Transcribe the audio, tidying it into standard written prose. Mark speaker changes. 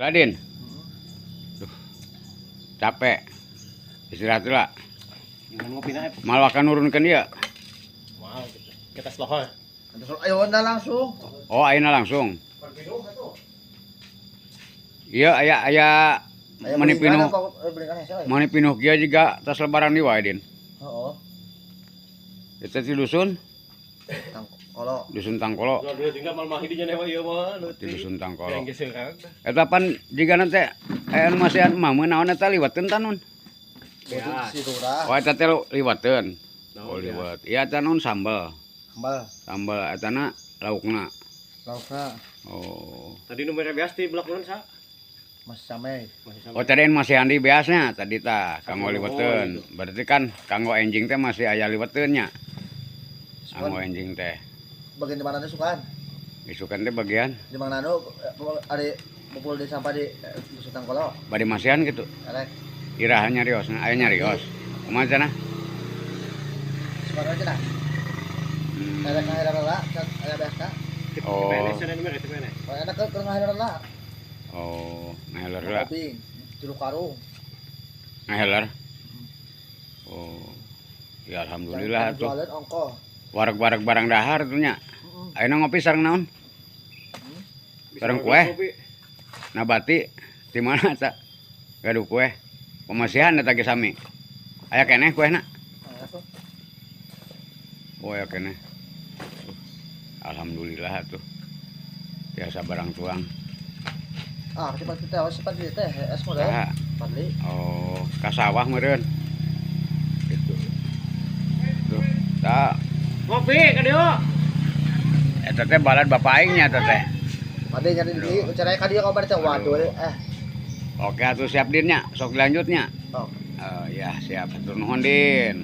Speaker 1: Raden. Duh. Capek. Istirahat lah.
Speaker 2: Jangan ngopi na.
Speaker 1: Malah akan nurunkan dia.
Speaker 2: Wow, gitu. Kita slow.
Speaker 3: Ayo na langsung.
Speaker 1: Oh, ayeuna langsung. Iya, aya aya
Speaker 3: Aya
Speaker 1: mani pinuh.
Speaker 3: Belikan hese.
Speaker 1: Mani pinuh kieu juga tas lebaran di wae, Din.
Speaker 3: Heeh.
Speaker 1: Eta ti dusun,
Speaker 3: Tangkolo.
Speaker 1: Dusun Tangkolo,
Speaker 2: Kalau dulu juga mal mahi di jane ieu mah
Speaker 1: di dusun Tangkolo.
Speaker 2: Yang geser.
Speaker 1: Eta pan jigana teh aya nu masihan mah naon eta liwateun tanun.
Speaker 3: Si Lurah.
Speaker 1: Oh, eta teh liwateun. Oh, liwat. Iya, eta naon sambal.
Speaker 3: Sambal.
Speaker 1: Sambal eta na laukna.
Speaker 3: Laukna.
Speaker 1: Oh.
Speaker 2: Tadi nu mere beas di belak ulun sa.
Speaker 3: Masih samai.
Speaker 2: Masih sama.
Speaker 1: Oh, tadi masih andi beasnya tadi tah kanggo
Speaker 2: Oh,
Speaker 1: liweteun.
Speaker 2: gitu.
Speaker 1: Berarti kan kanggo enjing teh masih aya liweteun nya. Kanggo
Speaker 3: Sukan
Speaker 1: enjing teh.
Speaker 3: Bagian di mana sukan?
Speaker 1: Isukan teh bagian
Speaker 3: Di Mang Nano ari ngumpul di sampah di Dusun Tangkolo.
Speaker 1: Bade masihan gitu.
Speaker 3: Elek.
Speaker 1: Iraha nyarios, aya nyarios. Kumaha cenah?
Speaker 3: Sukan aja dah. Elek ngahiran lah, aya beas ka.
Speaker 1: Oh.
Speaker 2: PNS cenah nu mere PNS.
Speaker 3: Oh, enak ke ngahiran lah.
Speaker 1: Oh, ngaheler lah.
Speaker 3: Kopi, tilu karung.
Speaker 1: Ngaheler. Oh. Ya alhamdulillah tuh.
Speaker 3: Jualan ongko.
Speaker 1: Wareg-wareg barang dahar tuh nya.
Speaker 3: Heeh.
Speaker 1: Ayeuna ngopi sareng naon?
Speaker 2: Bisa
Speaker 1: Bareng
Speaker 2: ngopi,
Speaker 1: kue.
Speaker 2: ngopi.
Speaker 1: Nabati di mana eta? Gaduh kue. Pemasihan eta ge sami. Aya keneh kuehna?
Speaker 3: Nah, tuh.
Speaker 1: Oh, aya keneh. Alhamdulillah tuh. Biasa barang tuang.
Speaker 3: Ah, cepat kita awas cepat di teh es modal.
Speaker 1: Saha?
Speaker 3: Padli.
Speaker 1: Oh, ka sawah meureun. Gitu. Tuh, tah
Speaker 2: Ngopi ka dieu.
Speaker 1: Eta teh balad bapak aing nya eta teh.
Speaker 3: Padli nyari di cerai ka dieu kabar teh waduh eh.
Speaker 1: Oke atuh siap, Din, nya. Sok dilanjutnya.
Speaker 3: Oh.
Speaker 1: Oh, ya siap. Hatur nuhun, Din.